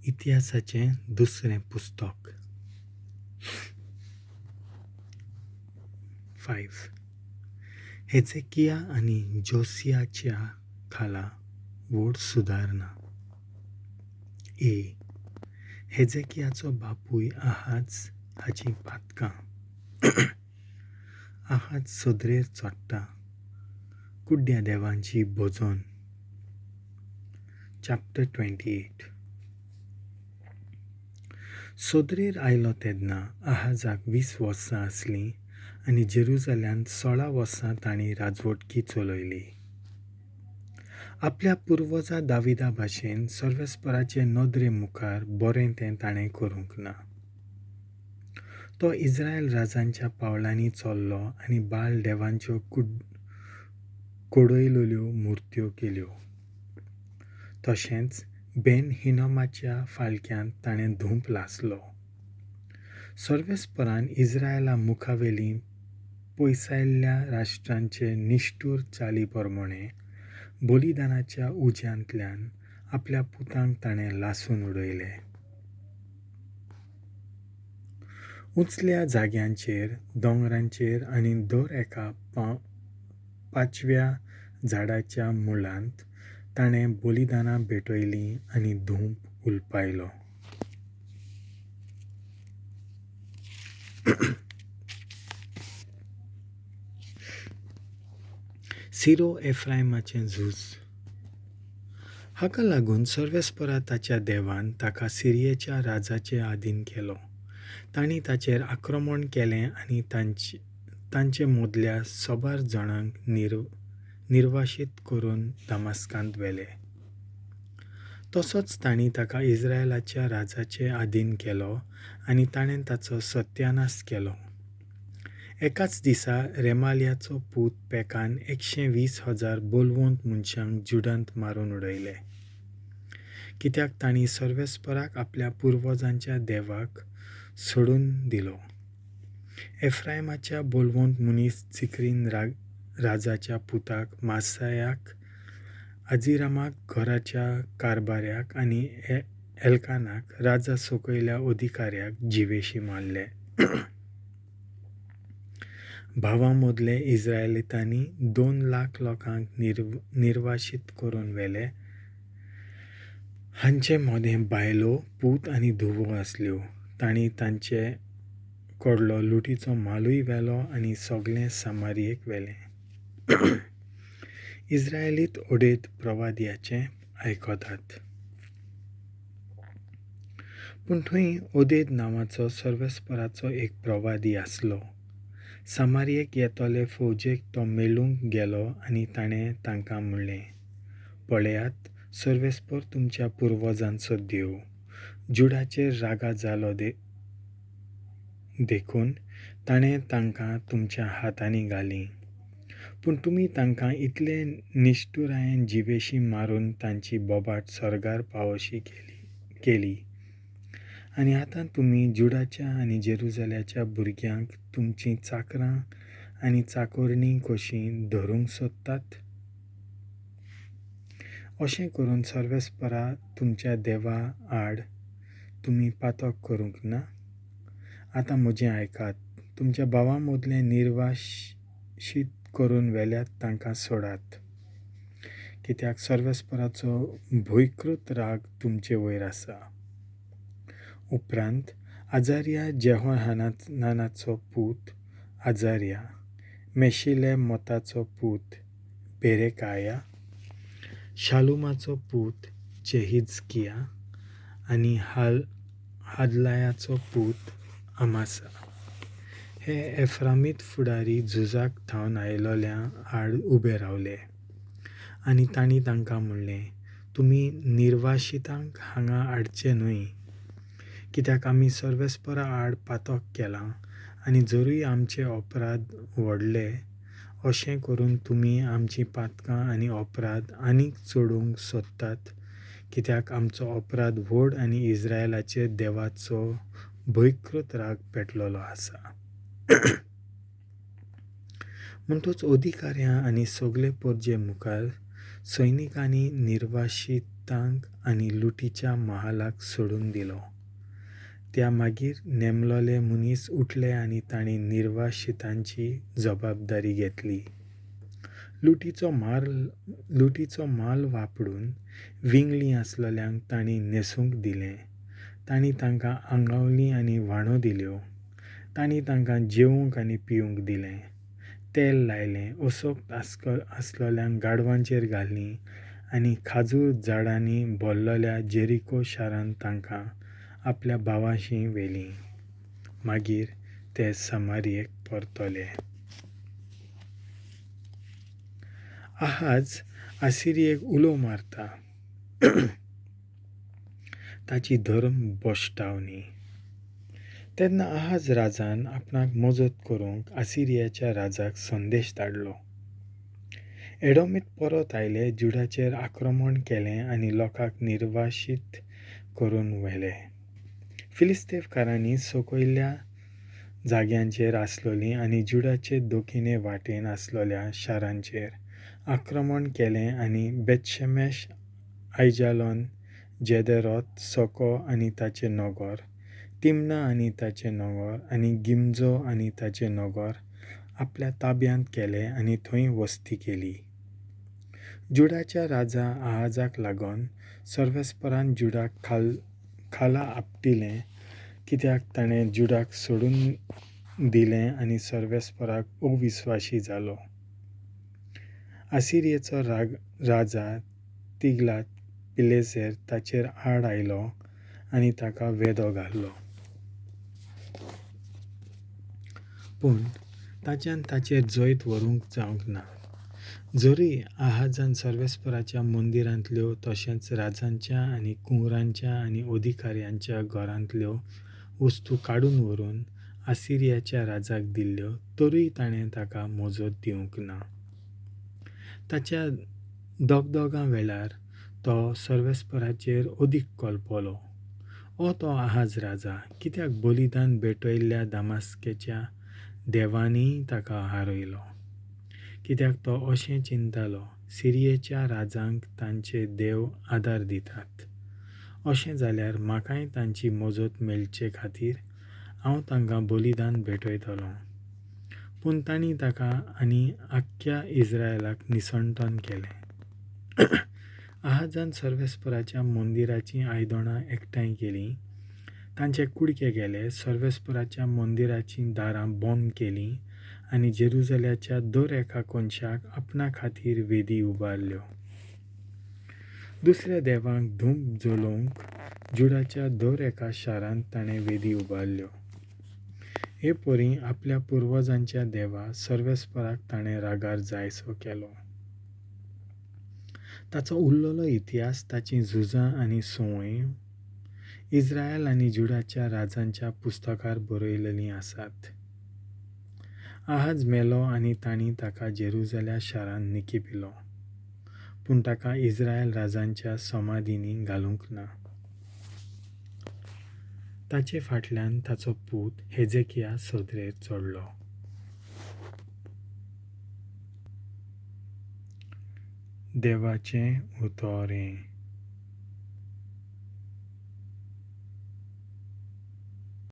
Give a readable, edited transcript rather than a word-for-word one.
इतिहासाचें दुसरें पुस्तक. 5. हेजेकिया आनी जोसियाच्या खाला व्हड सुदारणा. ए. हेजेकियाचो बापूय आहाज हाचीं पातकां. आहाज सदरेर चडटा. कुड्ड्या देवांची भजन. चॅप्टर 28. सोदरेर आयलो तेन्ना आहाजाक 20 वर्सां आसलीं आनी जेरुजाल्यांत 16 वर्सां तांणी राजवटकी चलयली. आपल्या पुर्वजा दाविदा भाशेन सर्वेस्पराचे नदरे मुखार बरें तें ताणें करूंक ना. तो इस्रायल राजांच्या पावलांनी चल्लो आनी बाल देवांच्यो कोडयल्यो मुर्त्यो केल्यो. तशेंच बेन हिनोमाच्या फालक्यांत ताणें धूप लासलो. सर्वेस्परान इस्रायला मुखावेली पयसायल्ल्या राष्ट्रांचे निश्ठूर चाली प्रमाणें बलिदानाच्या उज्यांतल्यान आपल्या पुतांक ताणें लासून उडयले. उंचल्या जाग्यांचेर, दोंगरांचेर आनी दर एका पाचव्या झाडाच्या मुळांत ताणें बलिदानां भेटयलीं आनी धूप उलपायलो. सिरो एफ्रायमाचें झूज. हाका लागून सर्वेस्परा ताच्या देवान ताका सिरियेच्या राजाचे आदीन केलो. तांणी ताचेर आक्रमण केलें आनी तांचे मदल्या साबार जाणांक निर्वाशीत करून दमास्कांत व्हेले. तसोच तांणी ताका इस्रायलाच्या राजाचे आदीन केलो आनी ताणें ताचो सत्यानाश केलो. एकाच दिसा रेमालियाचो पूत पेकान 120,000 बलवंत मनशांक जुडांत मारून उडयले. कित्याक तांणी सर्वेस्पराक आपल्या पुर्वजांच्या देवाक सोडून दिलो. एफ्रायमाच्या बलवंत मनीस जिक्रीन राजाच्या पुताक मासायाक, आजिरामाक घराच्या कारभाऱ्याक आनी एल्कानाक राजा सकयल्या अधिकाऱ्याक जिवेशी मारले. भावां मदले इस्रायलितांनी 2 लाख लोकांक निर्वाशीत करून व्हेले. हांचे मदें बायलो, पूत आनी धुवो आसल्यो. तांणी तांचे कडलो लुटीचो मालूय व्हेलो आनी सगळें सामारियेक व्हेलें. इस्रायलीत ओडेद प्रवाद्याचें आयकतात. पूण थंय ओदेद नांवाचो सर्वेस्पराचो एक प्रवादी आसलो. सामारियेक येतले फौजेक तो मेळूंक गेलो आनी ताणें तांकां म्हणलें, पळयात, सर्वेस्पर तुमच्या पुर्वजांचो देव जुडाचेर रागा जालो देखून ताणें तांकां तुमच्या हातांनी घालीं. पूण तुमी तांकां इतले निश्ठुरायेन जिवेशी मारून तांची बोबाट सर्गार पावोशी केली. आनी आतां तुमी जुडाच्या आनी जेरुजाल्याच्या भुरग्यांक तुमचीं चाकरां आनी चाकोरणी कशीं धरूंक सोदतात? अशें करून सर्वेस्परा तुमच्या देवा आड तुमी पातक करूंक ना? आतां म्हजें आयकात, तुमच्या भावां मदले निर्वाशीत करून व्हेल्यात तांकां सोडात. कित्याक सर्वेस्पराचो भंयकृत राग तुमचे वयर आसा. उपरांत आजारिया जेहोहानानाचो पूत आजारिया, मेशिले मोताचो पूत बेरेकाया, शालुमाचो पूत जेहिजकिया आनी हादलायाचो पूत आमासा हे एफ्रामीत फुडारी झुजाक थावन आयलोल्या आड उबे रावले आनी तांणी तांकां म्हणलें, तुमी निर्वाशितांक हांगा हाडचे न्हय. कित्याक आमी सर्वेस्परा आड पातक केलां आनी जरूय आमचे अपराध व्हडले, अशें करून तुमी आमचीं पातकां आनी अपराध आनीक चडोवंक सोदतात. कित्याक आमचो अपराध व्हड आनी इस्रायलाचेर देवाचो भंयकृत राग पेटलेलो आसा. म्हणटच अधिकाऱ्यां आनी सगळे परजे मुखार सैनिकांनी निर्वाशीत इजिप्तांक आनी लुटीच्या महालाक सोडून दिलो. त्या मागीर नेमलोले मनीस उठले आनी तांणी निर्वाशितांची जबाबदारी घेतली. लुटीचो माल वापरून विंगळीं आसलोल्यांक तांणी न्हेसूंक दिलें. तांणी तांकां आंगावली आनी व्हाणो दिल्यो. तांणी तांकां जेवंक आनी पिवंक दिलें. तेल लायलें, असक्त आसलोल्यांक गाडवांचेर घालीं आनी खाजूर झाडांनी भरलोल्या जेरिको शारांत तांकां आपल्या भावाशी व्हेलीं. मागीर ते समारयेक परतले. आहाज आसिरियेक उलो मारता. ताची धर्म बोश्टावणी. तेन्ना आहाज राजान आपणाक मजत करूंक आसिरियाच्या राजाक संदेश धाडलो. एडोमीत परत आयले, जुडाचेर आक्रमण केलें आनी लोकांक निर्वाशीत करून व्हेले. फिलिस्तेवकारांनी सकयल्या जाग्यांचेर आसलोलीं आनी जुडाचे दक्षिणे वाटेन आसलोल्या शारांचेर आक्रमण केलें आनी बेतशेमेश, आयजालोन, जेदेरोत, सोको आनी ताचे नगर, तिमना आनी ताचे नगर आनी गिमजो आनी ताचे नगर आपल्या ताब्यांत केले आनी थंय वस्ती केली. जुडाच्या राजा आहाजाक लागून सर्वेस्परान जुडाक खाला आपटिलें, कित्याक ताणें जुडाक सोडून दिलें आनी सर्वेस्पराक अविस्वाशी जालो. आसिरियेचो राजा तिगलात पिलेसेर ताचेर आड आयलो आनी ताका वेदो घालो. पूण ताच्यान ताचेर जैत व्हरूंक जावंक ना. जरी आहाजान सर्वेस्पराच्या मंदिरांतल्यो तशेंच राजांच्या आनी कुंवरांच्या आनी अधिकाऱ्यांच्या घरांतल्यो वस्तू काडून व्हरून आसिरियाच्या राजाक दिल्ल्यो, तरूय ताणें ताका मजत दिवंक ना. ताच्या दगदगां वेळार तो सर्वेस्पराचेर अदीक कलपलो. ओ तो आहाज राजा, कित्याक बलिदान भेटयल्ल्या दामास्केच्या देवांनी ताका हारयलो. कित्याक तो अशें चिंतालो, सिरियेच्या राजांक तांचे देव आदार दितात. अशें जाल्यार म्हाकाय तांची मजत मेळचे खातीर हांव तांकां बलिदान भेटयतलों. पूण तांणी ताका आनी आख्ख्या इस्रायलाक निसंटन केलें. आहाजान सर्वेस्पराच्या मंदिराचीं आयदनां एकठांय केलीं, तांचे कुडके केले, सर्वेस्पराच्या मंदिराचीं दारां बंद केलीं आनी जेरुजल्याच्या दर एका कोनशाक आपणा खातीर वेदी उबारल्यो. दुसऱ्या देवांक धूप जलोवंक जुडाच्या दर एका शारांत ताणें वेदी उबारल्यो. हे परी आपल्या पुर्वजांच्या देवा सर्वेस्पराक ताणें रागार जायसो केलो. ताचो उरलेलो इतिहास, ताचीं झुजां आनी संवय इस्रायल आनी जुडाच्या राजांच्या पुस्तकार बरयलेलीं आसात. आहाज मेलो आनी तांणी ताका जेरुजल्या शारांत निकिपिलो, पूण ताका इस्रायल राजांच्या समाधींनी घालूंक ना. ताचे फाटल्यान ताचो पूत हेजेकिया सदरेर चडलो. देवाचें उतरें.